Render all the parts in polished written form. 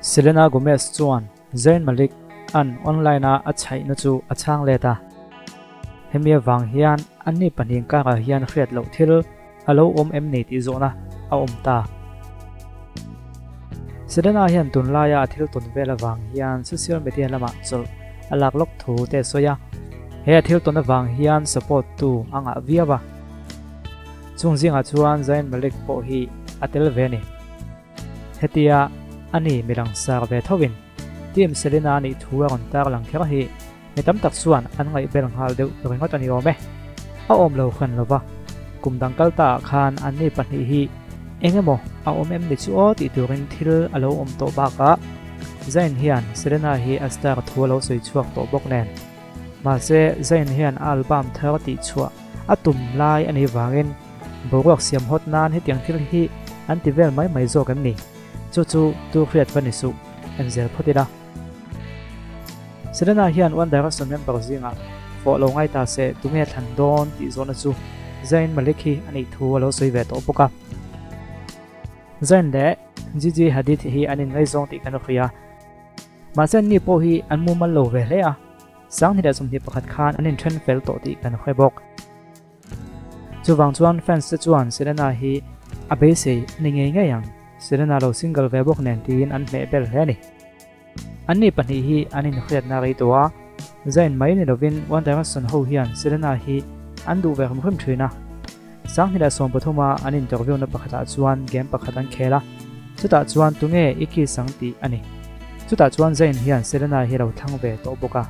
Selena Gomez chuan Zayn Malik an online a a chhaihna chu a chhang let a. Hemi avang hian anni pahnih karah hian hriat loh thil a lo awm em ni tih zawhna a awm ta. Selena hian tunlaia a thil tawn vel avang hian social media lamah chawlh a lak lawk thu te a sawi a. He a thil tawn avang hian support tu a ngah viau a. Chung zingah chuan Zayn Malik pawh hi a tel ve a ni. Hetia ani mi langsar ve thovin Team Selena a nih thu a rawn tar lang kher hi mi tam tak chuan an ngaihbel nghal deuh ringawt a ni awm e. A awm lo hran lova, kum dang kal ta ah khan anni pahnih hi eng emaw a awm em ni chu aw tih turin thil a lo awm tawh bakah Zayn hian Selena hi a star thu a lo sawi chhuak tawh bawk nen. Mahse Zayn hian a album thar tih chhuah a tum lai a nih vangin boruak siam hawt nan hetiang thil hi an ti vel mai mai zawk em ni? Chu chu tu hriat va ni suh, en zel phawt ila. Selena hian One Direction member zingah fawh lo ngai ta se tunge thlan dawn tih zawhna chu Zayn Malik hi a nih thu a lo sawi ve tawh bawk a. Zayn leh Gigi Hadid hi an inngaizawng tih kan hria. Mahse anni pawh hi an mumal lo ve hle a, 2021 khan an inthen fel tawh tih kan hre bawk. Chuvang chuan fans te chuan Selena hi a beisei a ni ngei ngei ang, Selena lo single ve bawk nen tiin an hmeh bel hle a ni. Anni pahnih hi an inhriatna rei tawh a, Zayn mai ni lovin One Direction ho hian Selena hi an duh ve hrim hrim thin a. 2013 a an interview na pakhatah chuan game pakhat an khel a, chutah chuan tunge i kiss ang tih a ni. Chutah chuan Zayn hian Selena hi a lo thlang ve tawh bawk a.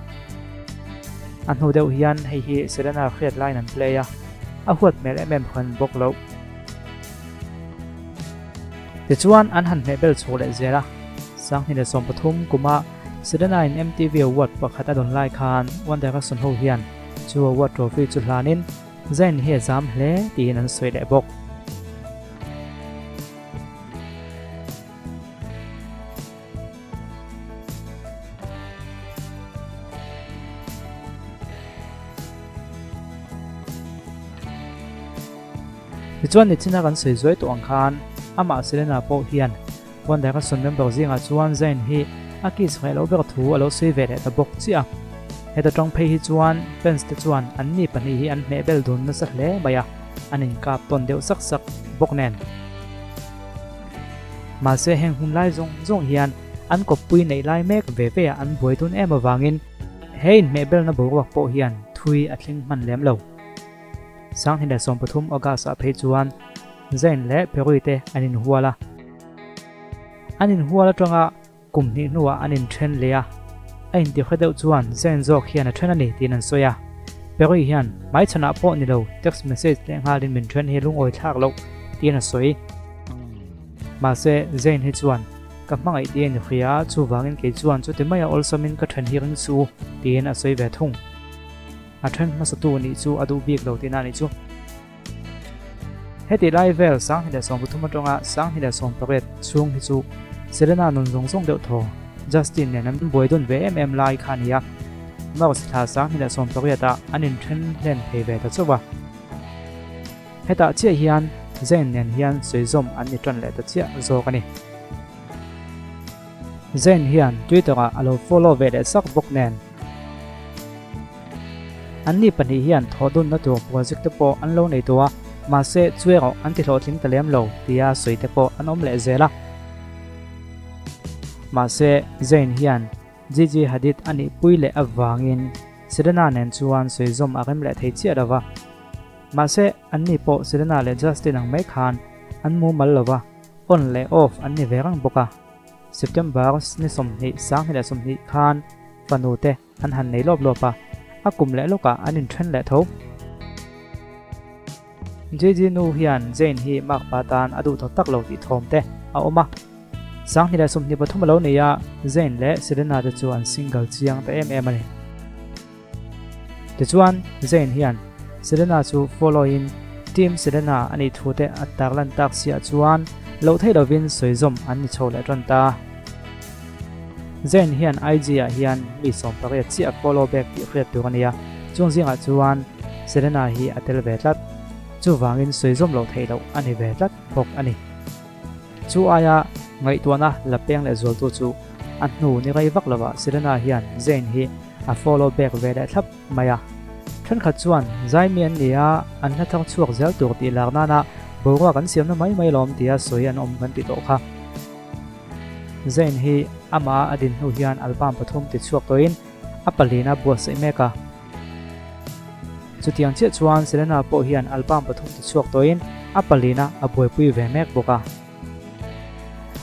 A hnu deuh hian hei hi Selena hriat laiin an play a, a huat hmel em em hran bawk loh. Tichuan an han hmehbel chhuak leh zel a, 2013 kuma Selena in MTV Award pakhat a dawn lai khan One Direction ho hian chu award trophy chu hlanin Zayn hi a zam hle tiin an sawi leh bawk. Tichuan nichina kan sawi zuai tawh ang khan amah Selena pawh hian One Direction member zingah chuan Zayn hi a kiss ngaih loh ber thu a lo sawi ve leh ta bawk chiah a. Heta tawng phei hi chuan fans te chuan anni pahnih hi an hmeh bel dun nasa hle mai a, an inkap tawn deuh sak sak bawk nen. Mahse heng hun lai zawng zawng hian an kawppui neih lai mek ve ve ah an buai dun em avangin he inhmeh belna boruak pawh hian thui a thleng hman lem lo. 2013 August ah phei chuan Zayn leh Perui te an inhual a. An inhual atanga kum hnih hnuah an inthen leh a, a intihre deuh chuan Zayn zawk hian a then a ni tiin an sawi a. Perui hian hmaichhanah pawh ni lo text message leh nghalin min then hi lungawi thlak loh tiin a sawi. Mahse, Zayn hi chuan ka hmangaih tiin i hria a, chuvangin kei chuan chuti maia awlsamin ka then hi ring suh u tiin a sawi ve thung. A then hmasatu nih chu a duh bik lo tihna a nih chu. Heti lai vel 2013 atanga 2018 chhung hi chu Selena nun zawng zawng deuh thaw Justin nen an buai dun ve em em lai kha a ni a, March thla 2018 ah an inthen hlen thei ve ta chauh a. Hetah chiah hian Zayn nen hian sawi zawm an ni tan leh ta chiah zawk a ni. Zayn hian Twitter ah a lo follow ve leh sak bawk nen, Anni pahnih hian thawhdunna tur project te pawh an lo nei tawh a, mahse chu erawh an ti hlawhtling ta lem lo tia sawi te pawh an awm leh zel a. Mahse Zayn hian Gigi Hadid a nihpui leh avangin Selena nen chuan sawi zawm a rem leh thei chiah lo va. Mahse anni pawh Selena leh Justin ang mai khan an mumal lo va, on leh off an ni ve reng bawk a. September ni 20, 2020 khan fanu te an han nei lawp lawp a, a kum leh lawkah an inthen leh tho. JJ nu hian Jane hi makpa tan a duh tawh tak lo tih thawm te a awm a. 2023 a lo nei a, Jane leh Selena te chu an single chiang ta em em a ni. Tichuan, Jane hian Selena chu follow in Team Selena a nih thu te a tarlan tak siah chuan loh theih lovin sawi zawm an ni chho leh tan ta. Zayn hian IG ah hian mi 18 chiah follow back tih hriat tur a ni a, chung zingah chuan Selena hi a tel ve tlat. Chuvangin sawi zawm loh theih loh a ni ve tlat bawk a ni. Chu aia Ngaihtuahna la peng leh zualtu chu a hnu ni rei vak lovah Selena hian Zayn hi a follow back ve leh thlap mai a. Thenkhat chuan Zaimi an ni a, an hla thar chhuak zel tur tih lak nana boruak an siamna mai mai lawm tia sawi an awm kan ti tawh kha. Zayn hi amah a din hnu hian album pathum ti chhuak tawhin a palina buatsaih mek a. Chutiang chiah chuan Selena pawh hian album pathum ti chhuak tawhin a palina a buaipui ve mek bawk a.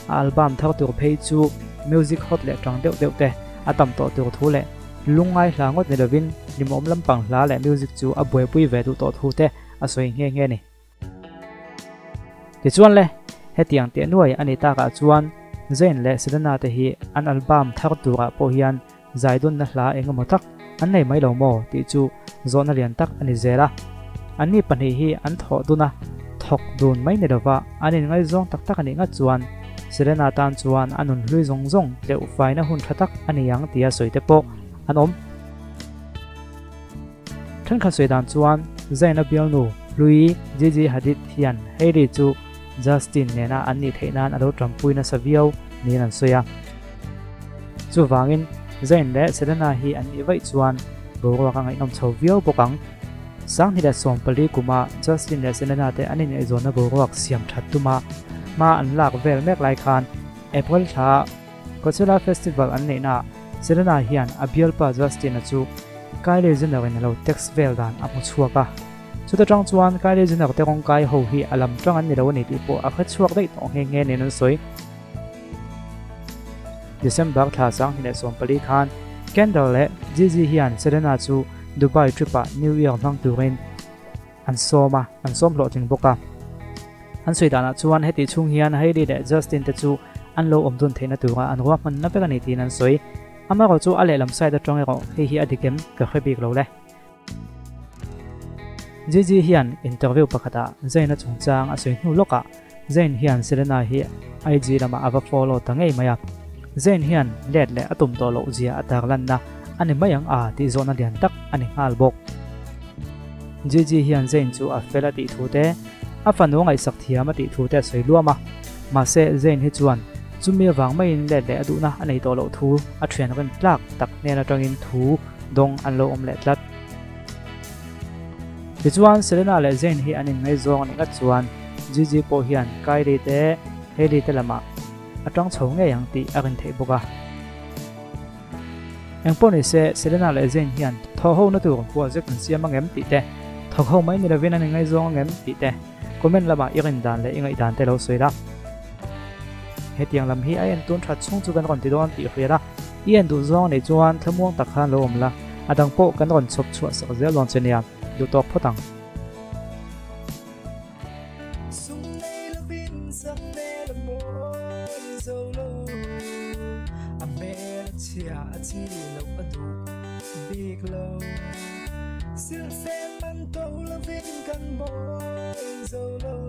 A album thar tur phei chu music hot leh tang deuh deuh te a tam tawh tur thu leh lungngai hla ngawt ni lovin hlimawm lampang hla leh music chu a buaipui ve duh tawh thu te a sawi nghe nghe a ni. Tichuan le, hetiang teh nuai a nih takah chuan Zayn leh Selena te hi an album thar turah pawh hian zaidawnna hla eng emaw tak an nei mai lo maw tih chu zawhna lian tak a ni zel a. Anni pahnih hi an thawh dun a, thawk dun mai ni lova an inngaizawng tak tak a nih ngat chuan Selena tan chuan a nun hlui zawng zawng tleuh faina hun tha tak a ni ang tia sawi te pawh an awm. Thenkhat sawi dan chuan Zayn-a bialnu hlui Gigi Hadid hian Hailey chu Justin nena an nih theih nan a lo tanpui nasa viau niin an sawi a. Chuvangin Zayn leh Selena hi an nih vaih chuan boruak a ngaihnawm chho viau bawk ang. 2014 kuma Justin leh Selena te an inngaihzawnna boruak siam that tuma hma an lak vel mek lai khan April thla Coachella Festival an neihnaah Selena hian a bialpa Justin-a chu Kylie Jenner-in a lo text vel dan a hmu chhuak a. Chuta tang chuan Kylie Jenner te rawngkai ho hi a lam tang an ni lo a ni tih pawh a hre chhuak daih tawh nghe nghe nen an sawi. December thla 2014 khan Kendall leh Gigi hian Selena chu Dubai trip-ah New Year hmang turin an sawm a, an sawm hlawhtling bawk a. An sawi danah chuan hetih chhung hian Hailey leh Justin te chu an lo awm dun theihna tura an ruahmanna vek a ni tiin an sawi. Amaherawh chu a lehlam side atang erawh hei hi a dik em ka hre bik lo le. Gigi hian interview pakhatah Zayn-a chungchang a sawi hnu lawkah Zayn hian Selena hi IG lamah a va follow ta ngei mai a. Zayn hian let leh a tum tawh loh zia a tarlanna a ni mai ang a tih zawhna lian tak a ni nghal bawk. Gigi hian Zayn chu a fel a tih thu te, a fanu ngaihsak thiam a tih thu te a sawi luam a. Mahse Zayn hi chuan chumi avang maiin let leh a duhna a nei tawh loh thu a thian rin tlak tak hnen atangin thu dawng an lo awm leh tlat. Tichuan Selena leh Zayn hi an inngaizawng a nih ngat chuan Gigi pawh hian Kylie te Hailey te lamah a tang chho ngei ang tih a rin theih bawk a. Engpawh ni se, Selena leh Zayn hian thawhhona tur project an siam angem tih te, thawk ho mai ni lovin an inngaizawng angem tih te comment lamah i rin dan leh i ngaihdan te lo sawi la. Hetiang lam hi a en tun that chhung chu kan rawn ti dawn tih hria la, i en duh zawng anih chuan thlamuang tak khan lo awm la, a dang pawh kan rawn chhawp chhuah sak zel dawn che nia, duh tawk phawt ang. Sum nei lovin sak hmel a mawi zo lo, a hmel a chhia a chi loh a duh bik lo. Silhfen man to lovin kan mawi zo lo.